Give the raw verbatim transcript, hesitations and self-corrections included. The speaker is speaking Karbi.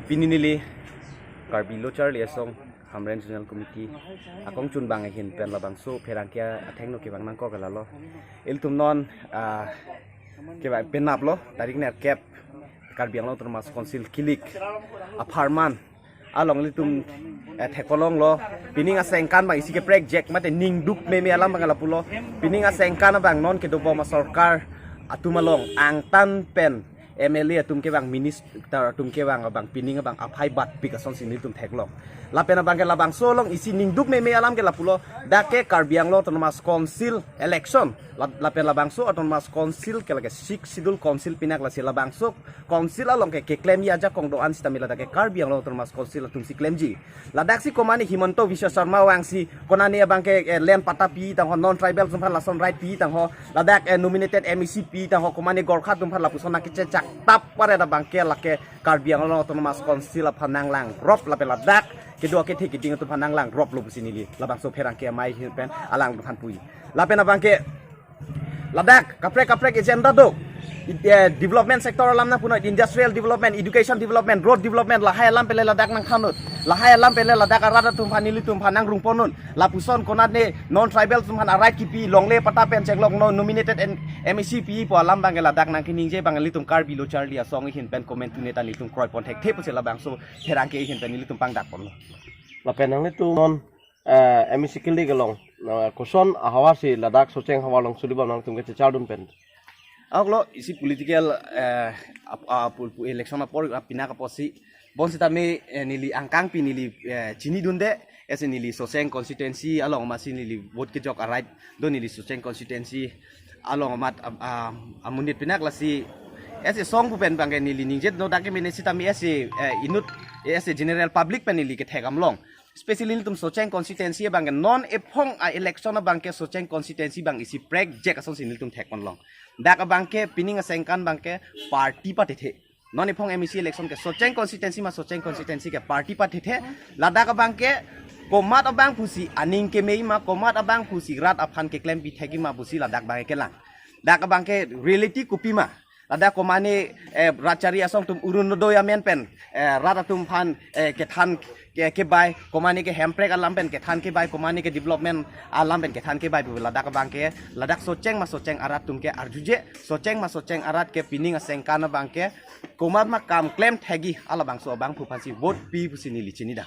Pini neli Karbi Lo Charli Asong Hamren Zonal Committee akongchunbang ahin pen labangso pherangke athengno kevang nangkok ke lalo. Ilitum non, ah, kevang penaplo, tarik nerkep, Karbi Anglong Autonomous Council kilik apharman along ilitum, eh, theklonglo. Pining asengkan abang isi keprekjek mate ningduk meme alam abang lapulo. Pining asengkan abang non kedobom asorkar atum along angtan pen M L A atum kevang, minister atum kevang abang pining abang aphai batpik asonsi nelitum theklong. Lapen abangke labangso along isi ningduk meme alam ke lapulo, dak ke Karbi Anglong Autonomous Council election. La-, lapen labangso Autonomous Council ke lake Sixth Schedule Council pinak, lasi labangso Council along ke keklemji ajakong do-an sitame ladak ke Karbi Anglong Autonomous Council atumsi klemji. Ladaksi komane Himanta Biswa Sarma vangsi konane abangke, eh, land patta pitangho, non tribal atum aphan lason right pitangho, ladak, eh, nominated M A C pitangho, komane Gorkha atum aphan lapuson nangkechechak tap pare abangke lake Karbi Anglong Autonomous Council aphan nanglangrop lapen ladak kedo akethe keding atum aphan nanglangrop lo pusi neli labangso pherangke amei ahin pen alangtum aphan pu-i. Lapen abangke ladak kaprek kaprek agenda do. I-, eh, development sector alam nangpunoi, industrial development, education development, road development, lahai alam pen le ladak nangthannon. Lahai alam pen le ladak arat atum aphan, nelitum aphan nangrung ponnon. Lapuson konane non tribal atum aphan a-right kipi, longle patta pen chenglok non nominated and M A C pipo alam abangke ladak nangkeningje abang nelitum Karbi Lo Charli Asong ahin pen komantu neta nelitum kroipon thekthe pusi labangso pherangke ahin pen nelitum pangdak ponlo. Lapen nanglitum non, eh, M A C kilik along, eh, koson ahavar si ladak Socheng havar along sulibam nangtum kechechardun pen? Ahoklo, isi political, eh, ap-, ah, pu-, pu-, election apor, ah, pinak apotsi bonsitame, eh, neli angkangpi neli, eh, chinidunde, isi neli Socheng constituency along amatsi neli vote kejok a-right do, neli Socheng constituency along amat, ah, ah, amonit pinak, lasi isi song pu pen abangke neli ningjedetnon, dak ke mene sitame isi, eh, inut, isi general public pen neli kethek damlong. Especially nelitum Socheng constituency abangke non ephong a-election abangke Socheng constituency abang isi prekjek asonsi nelitum thekponlong. Dak abangke pining asengkan abangke party pathethe. Non ephong M A C election ke Socheng constituency ma Socheng constituency ke party pathethe. Ladak abangke komat abang pusi aning keme ma, komat abang pusi rat aphan keklempi thekji ma pusi ladak abangke kelang. Dak abangke reality kopima? Ladak komane, eh, Rat Charli Asong atum Orunodoi amen pen, eh, rat atum aphan, eh, kethan ke, kebai, komane ke hemprek alam pen kethan kebai, komane ke development alam pen kethan kebai pu ladak abangke, ladak Socheng ma Socheng arat atum ke arjuje, Socheng ma Socheng arat ke pining asengkan abangke komat ma kam klem thekji, halabangso abang pu aphansi vote pi pusi neli chinidam.